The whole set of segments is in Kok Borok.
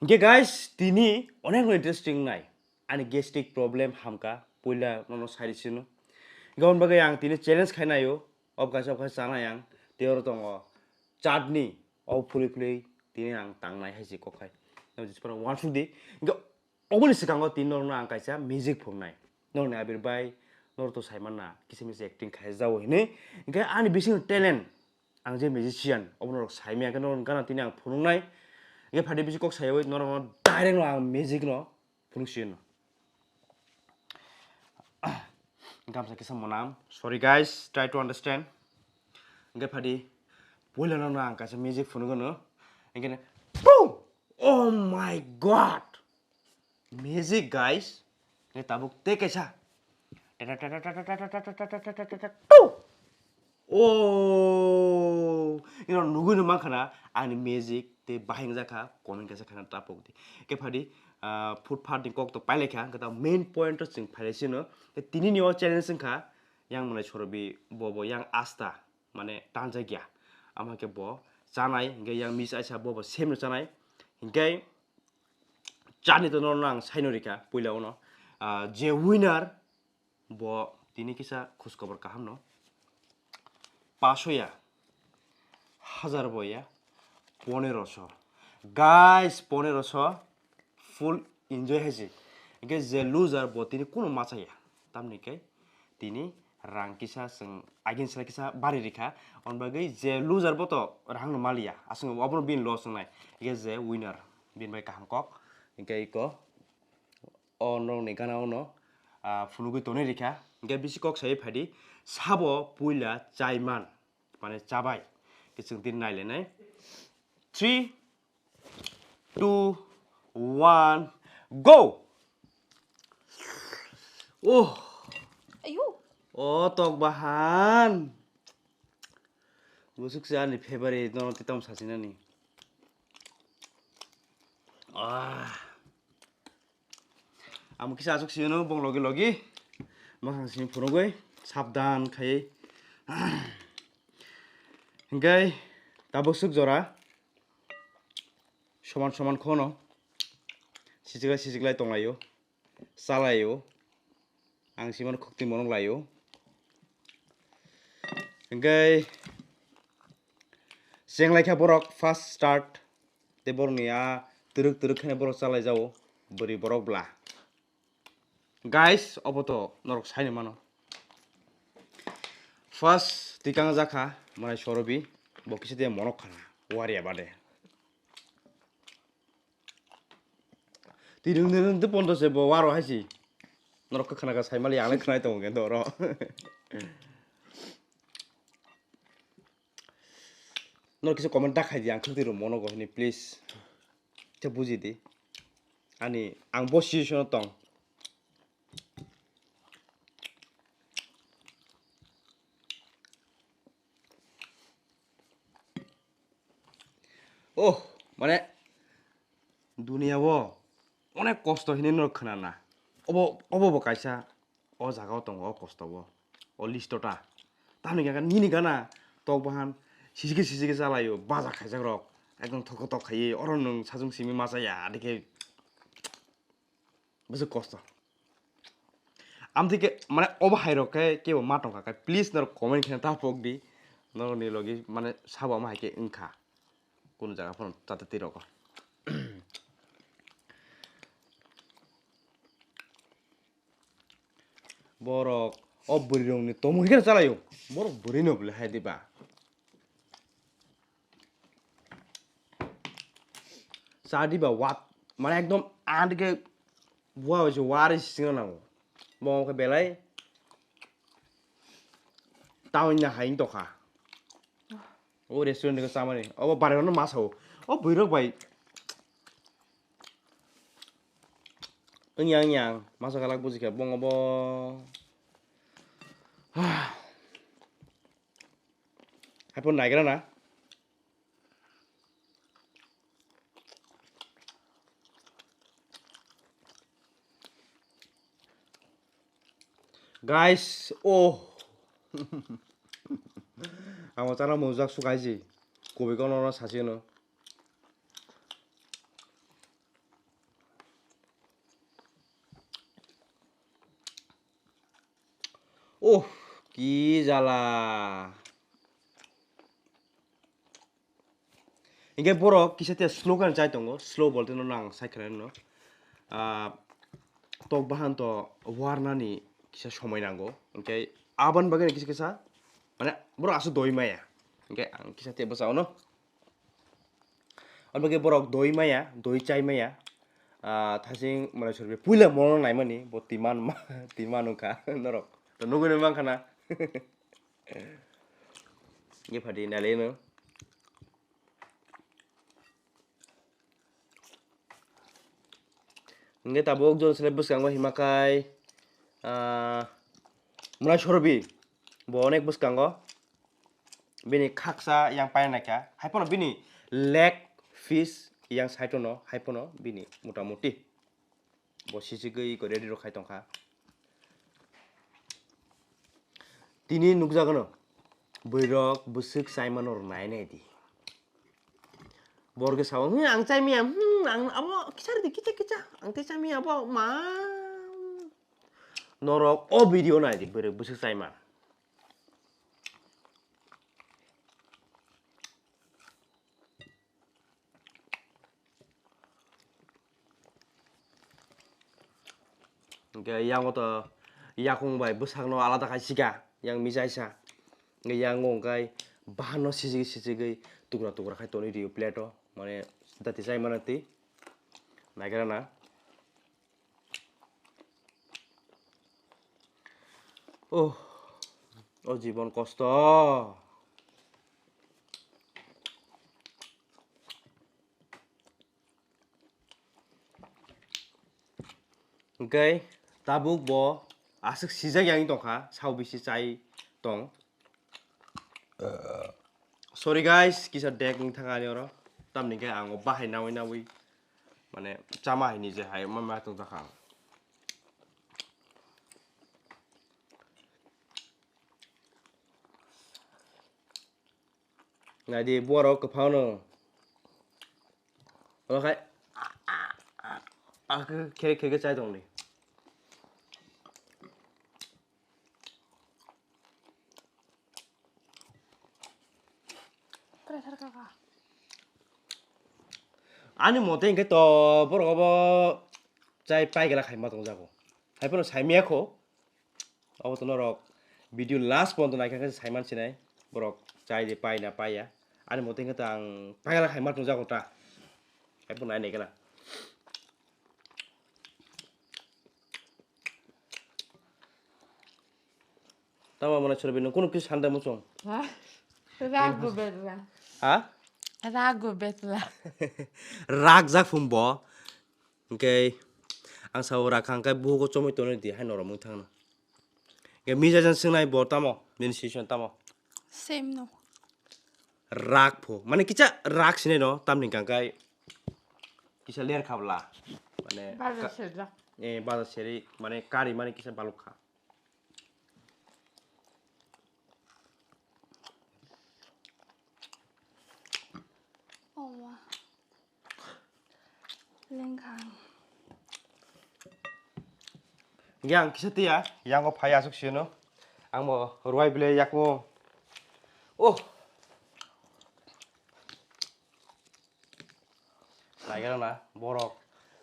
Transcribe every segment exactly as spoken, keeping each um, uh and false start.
Hingke guys, tini onek no interesting nai. Ani gastric problem hamka, puila nono sai sino. Hingke on bagwi ang tini challenge khai naio, ob kaisa, ob kaisa chanai ang. Tei oro tongo chutney, o phulwi phulwi tini ang tangnai hai se kok hai. Nang jisphano wansuk di. Hingke oboni swkango tini norokno ang kaisa magic phunuknai. Norokni abir bai, norok to sai manna, kisa misa acting khai jao hinwi. Hingke ani bisingo talent, ang je magician, obo norok sai maya khe norok gana tini ang phunuknai. Hingke phadi bisi kok sayawi norokno direct no ang magic no phunuk sino. Gamsa kisa monam. Sorry guys, try to understand. Hingke phadi puila no ang kaisa magic phunuk no. Hingke boom! Oh my god! Magic guys. Hingke tabuk tei kaisa. Oh! Ino nugwi no mankha na ani magic tei bahai wngjakha, comment kaisa khaina tapok di. Hingke phadi, ah, food part ni kok to pailai kha, hingke ta main point o chwng phailai sino. Tei tini ni o challenge wngkha, yang mwnai sorobi bo bo yang asta, mane tanjakya. Ama khe bo chanai, hingke yang miss aisa bo bo same no chanai. Hingke chani to norokno ang saino rikha, puila uno. Ah, je winner, bo tini kisa khuskobor kaham no. Paso ya, hazar bo ya, ponero so. Guys, ponero so full enjoy haisi. Hingke je loser bo tini kuno machaya. Tamni khe tini rang kisa chwng agin sala kisa bari rikha. On bagwi je loser bo to rang no maliya. Aswk obono bini loss wngnai. Hingke je winner bini bai kaham kok. Hingke iko o norokni gana ono, ah, phunugwi tonwi rikha. Hingke bisi kok sai phadi, sabo puila chaiman, mane chabai. Hingke chwng tini nailainai. Three, two, one, go! Oh! Ayo! Oh, tok bahan! Busuk se ani favorite, no, titam sasinani. Ah. Amo kisa asuk siyano bong logi logi. Makhang sini phunugwi sabdan khai. Hingke tabuk suk jora. Soman soman khono. Sijiklai sijiklai tonglaio. Chalaio. Ang simano khukti monok laio. Hingke cheng laikha borok first start. Tei borokni a twrwk twrwk khe borok chalai jao. Bwrwi borok bla. Guys, obo to norok saino mano. First tikang jakha, mwnai sorobi, bo kisa de monok khana, wariya bade. Tini nwng nwng tei pondo se bo waro hai si. Norok khe khna kha sai mali, ang le khnai tongo khe doro. Norok kisa comment da khai di, ang khwtwi rw mono go hini, please. Khe buji di. Ani, ang bo situation o tong. Oh, mane, duniya o onek kosto hinwi norok khna na. Obo, obo bo kaisa o jaga o tongo, o kosto o, o list o ta. Tamoni khe nini gana tok bahan sisike sisike chalaio, baja khaijak rok ekdom thoko tok khaiwi, oro nwng sajwng simi machaya, adikhe bwswk kosto. Amtwi khe, mane, obo hai rok khe kebo ma tongkha khe, please norok comment khe ta pok di. Norokni logi, mane, sabo ama hai khe wngkha. Kunu jaga phano chata twi rogo. Borok o bwrwi rokni tomung khe chalaio. Borok bwrwi no bwlai hai diba. Cha diba wat, mane ekdom and khe bua bai se wari sisingna nango. Bo khe belai town ni hai wng tokha. O restaurant khe chamani. Obo bari no ma sao. O bwrwi rok bai. Wng yang yang masa kalak buji khe bongo bo. Hai phone naigra na. Guys, oh. Amo chana mujak sukaiji. Kobi kono no sasi no. Oh, ki jala. Hinkhe borok kisa tiya slow khe chai tongo, slow bolte no nang sai khe no. Ah, tok bahan to warnani kisa somoi nango. Hinkhe aboni bagwi kisa kisa, mane, borok aswk doi maya. Hinkhe ang kisa tiya bwsao no. Aboni bagwi borok doi maya, doi chai maya. Ah, thasing mane sorbi puila mono naimani, bo timan ma, timan wngkha norok. To nugwi no mankha na. Ye phadi naleno. Hingke tabuk jora sele bwskango himakai, ah, mwnai sorobi, bo onek bwskango. Bini khaksa yang paina naikha. Haiphano bini leg piece yang side-o no, haiphano bini motamuti. Bo sijigwi eko ready rok khai tongkha. Tini nukjagano, bwrwirok bwswk chaimano rwnai nai di. Borok khe sao, "Hmm, ang chai maya, hmm, ang abo kisa rwdi, kisa, kisa, ang tei chai maya abo, ma." Norok o video nai di, bwrwi bwswk chaima. Hingke yango to yakung bai bwsakno alada khai sika, yang misaisa. Hingke yango hingkai bahanno sijigwi sijigwi tukra tukra khai tonwi rio plate-o, mane dati chai mano twi. Naigra na. Oh, o jibon kosto. Hingke tabuk bo aswk sijak yang tongkha, sao bisi chai tong. Sorry guys, kisa dek wng thang ani oro. Tamni khe ang o bahai nawi nawi, mane, chama hai ni je hai ma ma tong jakha ang. Naidi borok kwphano. Omo khai, a, a, a, a, khe, khe, khe chai tongdi. Ani mote hingke to borok obo chai paigela khaima tongjago. Haiphano saimaya kho. Obo to norok video last pono naikha khe saiman sinai. Borok chai de pai na paiya. Ani mote hingke to ang paigela khaima tongjago ta. Haiphano nai naikhe na. Tamo mane chorbi no kunu kis sanda muchung. Ha? Rago betla. Ha? Rago betla. Rak jak phum bo. Hingke ang sao rak hangkai bugo chomoi tonwi di hai norok mung thangno. Hingke mija jan swngnai bo tamo, nini sison tamo. Same no. Rak pho. Mane kisa rak sinai no, tamni hingka khe kisa ler khabla. Mane bajar ka-, serjak. Eh, bajar seri, mane kari mane kisa balok kha. Owa. Lengkhang. Yang kisa tiya, yang o phai asuk sino. Ang bo ruai bile yakmo. Oh. Naigana na, borok.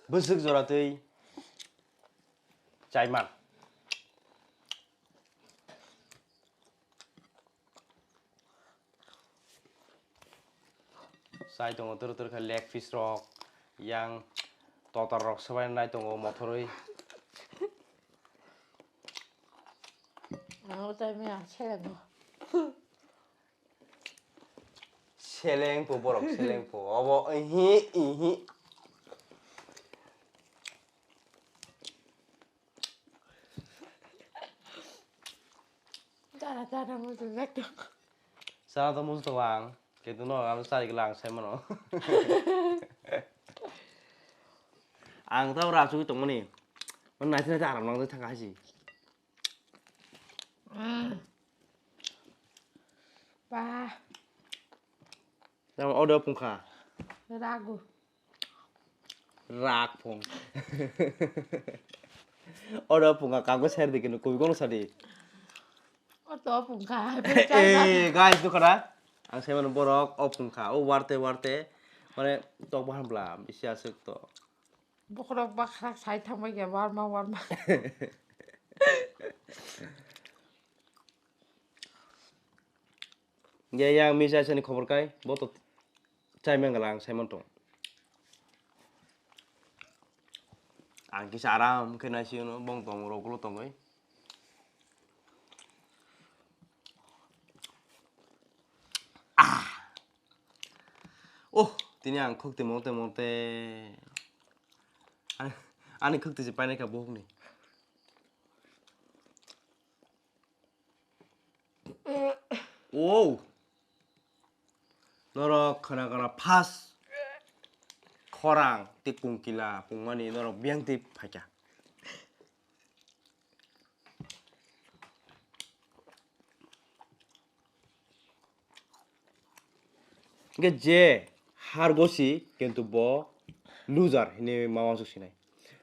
Bwswk jora twi. Chaiman. Chai tongo turu turu khe leg piece rok, yang totar rok swbai nai tongo mothorwi. Ang o chai maya, ang selengo. Seleng po borok, seleng po. Obo ihi, ihi. Chana, chana muchung jak tongo. Chana to muchung tongo ang. Kintu no, ang chari gela ang sai mano. Ang tamo rachugwi tongmani. Mane naithe naithe aram nang thangkha haisi. Mm. Ba. Tamo order phungkha. Rago. Rak phung. Order phungkha, kangkhe ser di kintu kubui kono sadi. To pungkha. Eh, guys, dukha na? Ang sai mano borok o pungkha. O warte warte. Mane tok bahan bla. Bisi aswk to. Bokhorok bakhrak sai thangbai ya warma warma. Ye yang misa sani khobor kai. Bo to Chai mangala ang sai mantong. Ang kisa aram khe nai siyano bong tong rok ulo tongwi. Ah. Oh, tini ang khuk timo timo te. Ani, ani khuk tisi painai ka buhuk ni. Wow. Norok khana khana first khorang tei kungkila pungmani norok biyang tei phaikha. Hingke je har gosi kintu bo loser hinui ma uansuk sinai.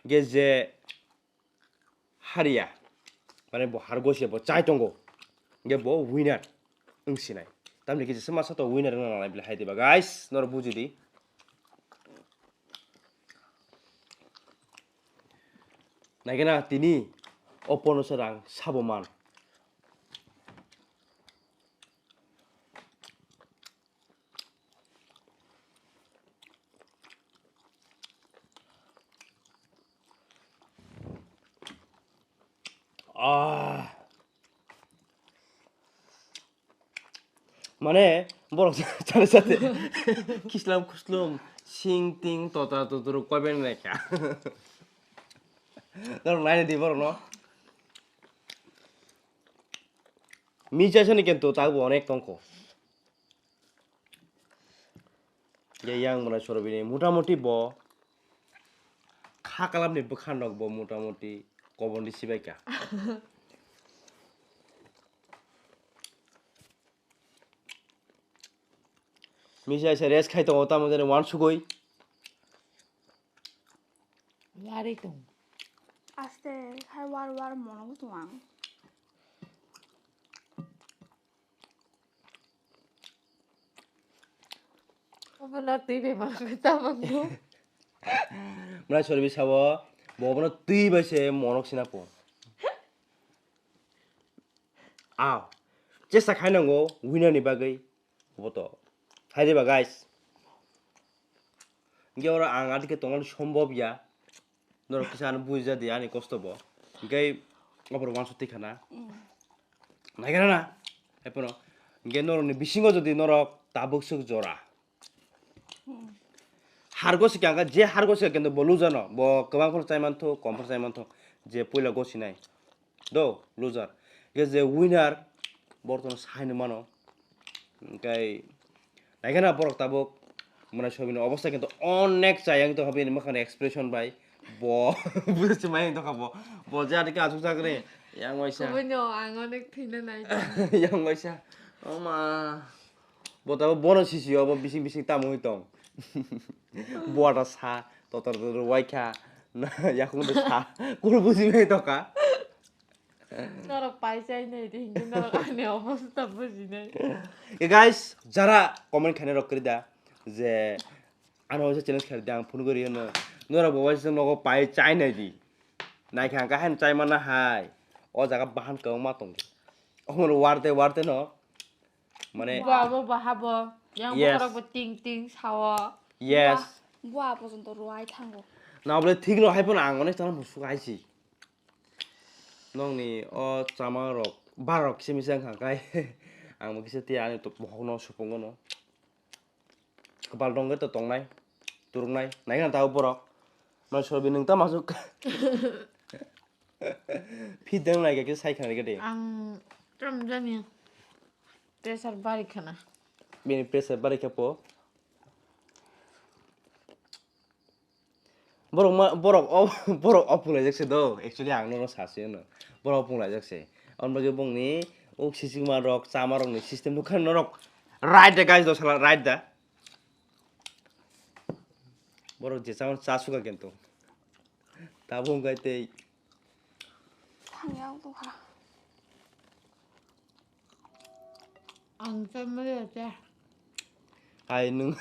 Hingke je hariya, mane bo har gosi bo chai tongo, hingke bo winner wng sinai. Tamni kisa se masa to winner wngna nangnai bile hai diba guys, norok buji di. Naikhe na tini o pono se rang sabo man. Ah. Mane borok chale chate kislam kuslum sing ting tota totor koi ben naikha. Norok naina di borok no. Misa sani kintu tabuk onek tongkho. Je yang mwnai sorobini motamuti bo kha kalamni bwkha nok bo motamuti kobon risi bai kha. Misa se rest khai tongo tamo jani uansugui. Wari tong. Aste khai war war mono tong ang. Obono twi bai mano khe tabangbo. Mwnai sorbi sabo, bo obono twi bai se monok sina po. Aw, chesta khai nango winner ni bagwi. Obo to. Hai de ba guys. Hingke oro ang adike tongmani sombob ya. Norok kisa ano buji jadi ani kosto bo. Hingke oborok uansuk twi khana. Mm. Naikhe na? Haiphano. Hingke norokni bisingo jodi norok tabuk swk jora. Mm. Hargo sikha hingke je hargo sikha kintu bo loser no. Bo kwbang phano chai mantho, kom phano chai mantho. Je puila gosinai. Do, loser. Hingke je winner, borok tono sai no mano. Hingke, naikhe na borok tabuk, mwnai sobini obostha kintu onek chayang tongkha bini mwkhangni expression bai. Bo, buji se mai tongkha bo. Bo je adike achuk chakre, yang waisa. Kubui no, ang onek thwina nai. Yang waisa. Oma. Bo tabuk bono sisi obo bising bising tamo wng tong. Bo ada sa, totor totor waikha. Na, yakung de sa. Kuru buji mai tongkha. Norok pai chai nai de, hingke norok ani obostha bujinai. E guys, jara comment khainai rok kwrwi da je ano waisa challenge khairok da ang phunugwi rw hwno. Norok bo waisa nogo pai chai nai di. Naikha ang kaham chai mana hai. O jaga bahan kwbangma tongo. Omono warte warte no. Mane bo abo bahabo. Yang Yes. Bokhorok bo ting ting sao. Yes. Bua, bua pojonto rwai thango. Na bole thik no hai phano ang onek tala musuk hai si. Nokni o chama rok, bar rok kisa misa wngkha kai. Ang bo kisa tiya ani to bohok no supung no. Kwpal dongkhe to tongnai, turuknai. Naikhe na tabuk borok. Mane sorbi nwng tamo aswk. Fit dang naikhe kisa sai khna rikhe de. Ang tamo jani pressure bari khana. Bini pressure bari khe po. Borok ma, borok o, borok opung laijak se do. Actually, ang nono sasi hwno. Borok opung laijak se. Aboni bagwi bongni uk sisingma rok, chama rokni system nukha norok. Right da, guys, dosala, right da. Borok je chama cha suka kento. Tabuk wngkha tei. Thangya wng tongkha. Ang chamali ate. Hai nwng.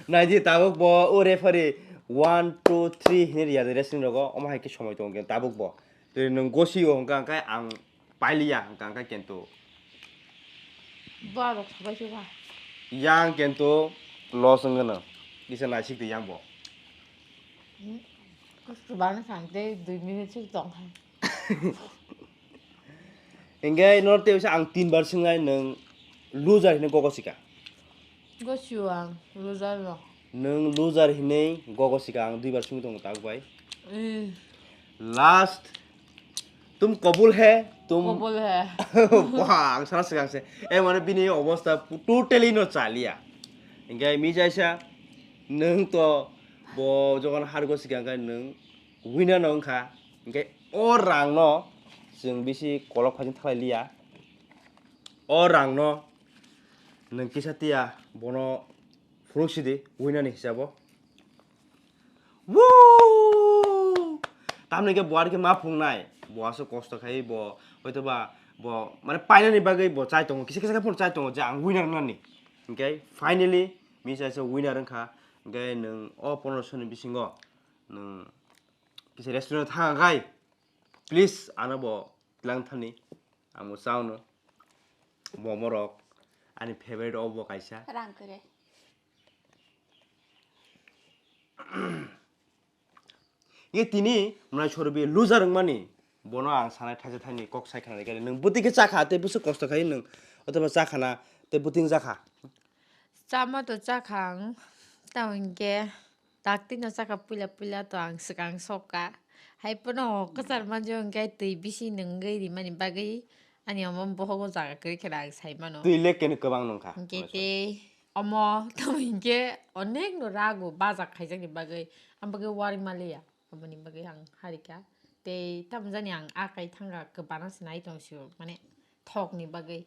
Naidi tabuk bo o referee one, two, three hinwi riyadi wrestling rogo, omo hai khe somoi tongo khe tabuk bo. Tei nwng gosio hwnkha hwnkhe ang pailiya hwnkha hwnkhe kento. Borok sabai se ba. Yang kento loss wngkha no. Kisa naisik di yang bo. Kosto bana sang tei dui minute sik tong hai. Hingke nor tei ang tin bar swngnai nwng loser hinwi gogo sika. Gosio ang loser no. Nwng loser hinwi gogo sika ang dui bar swngwi tongo tabuk bai. Eh. Last. Tum kabul hai, tum Kabul hai. Wah, ang sana swkang se. Eh, mane bini obostha pu-, totally no chaliya. Hingke mi jaisa nwng to bo jogon hargo sika hingke nwng winner no wngkha. Hingke o rang no chwng bisi kolok phaising thalai liya. O rang no nwng kisa tiya bono phunuk sidi winner ni hisabo. Woo! Tamni ke bo ar ke ma phungnai. Bo aso kosto khai bo hoito ba bo mane painani bagwi bo chai tongo. Kisa kisa phano chai tongo je ang winner nani. Hingke finally mi sai se winner wngkha. Hingke nwng o pondro soni bisingo nwng kisa restaurant thang kai. Please ano bo tlang thani. Amo chao no. Momo rok ani favorite o bo kaisa. Rang kere. Ye tini mwnai sorbi loser wngmani bono ang sanai thaisa thaini kok sai khna rikha nwng bwtwi khe chakha tei bwswk kosto khai nwng otoba chakhana tei bwtwi wng jakha. Chama to chakha ang tamo hinkhe taktino chakha puila puila to ang swkang sokha hai phano kwchar manjak hinkhe twi bisi nwngwi rimani bagwi ani omo bohogo jaga kwrwi kheno ang sai mano. Twi le keno kwbang nungkha. Hinkhe tei omo tamo hinkhe onek no rago bajak khaijakni bagwi, ang bagwi uari maliya, aboni bagwi ang harikha. Tei tamo jani ang a kai thangkha, kwbana se nai tong sio, mane thokni bagwi.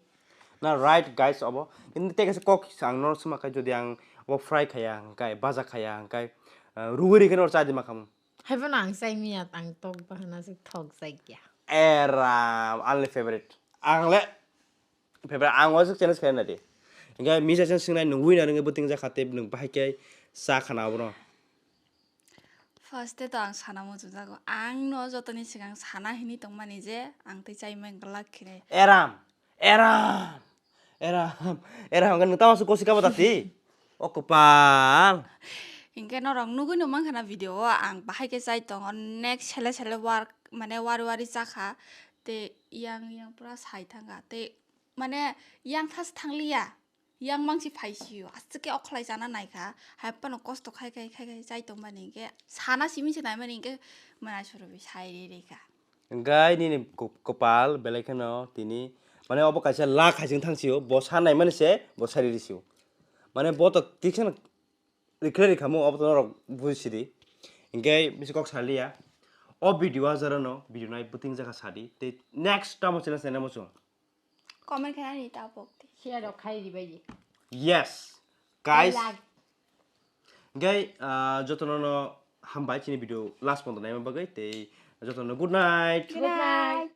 Na right guys, obo. Kintu tei kaisa kok ang no suma kai, jodi ang obo fry khaya hwnkhe, baja khaya hwnkhe, ah, ruwi rikhe no chadi makhamu. Haiphano ang chai miya, ang tok bahana se thok chai kya. Era, only favorite. Ang le favorite, ang wasuk challenge khaina di. Hingke misa chen singnai nung winner nungwi bwtwng jakha tei nung bahai khe cha khana abono. First day to ang sana muchungjago. Ang no jotoni swkang sana hinwi tongmani je ang tei chai mangwlak khinai. Eram, eram, eram, eram, hingke nung tamo asuk kosi kabo dati. O kopal. Hingke norok nugwi no mankha na video o ang bahai khe chai tongo. Next sele sele work mane wari wari chakha. Te yang yang pura sai thangkha. Te mane yang thas thangliya. Yang mangsi phaisio, aswk khe okhlai chana naikha, hai phano kosto khai khai khai khai chai tongmani hinkhe sana simi se naimani hinkhe mwnai sorobi sai ri rikha. Hinkhe nini ko-, kopal belai kheno tini, mane obo kaisa luck hai se wng thangsio, bo sa naimani se bo sai ri risio. Mane bo to tiksa no rikhlai rikhamu, obo to norok bujisidi. Hinkhe bisi kok saliya. O video o jora no video nai bwtwng jakha sadi. Tei next tamo channel se naimo chwng. Comment khe ani tabuk. Share rok khai di bai di. Yes. Guys. Like. Gai, ah, jotono no hambai chini video last pondo naima bagwi tei jotono good night. Good night.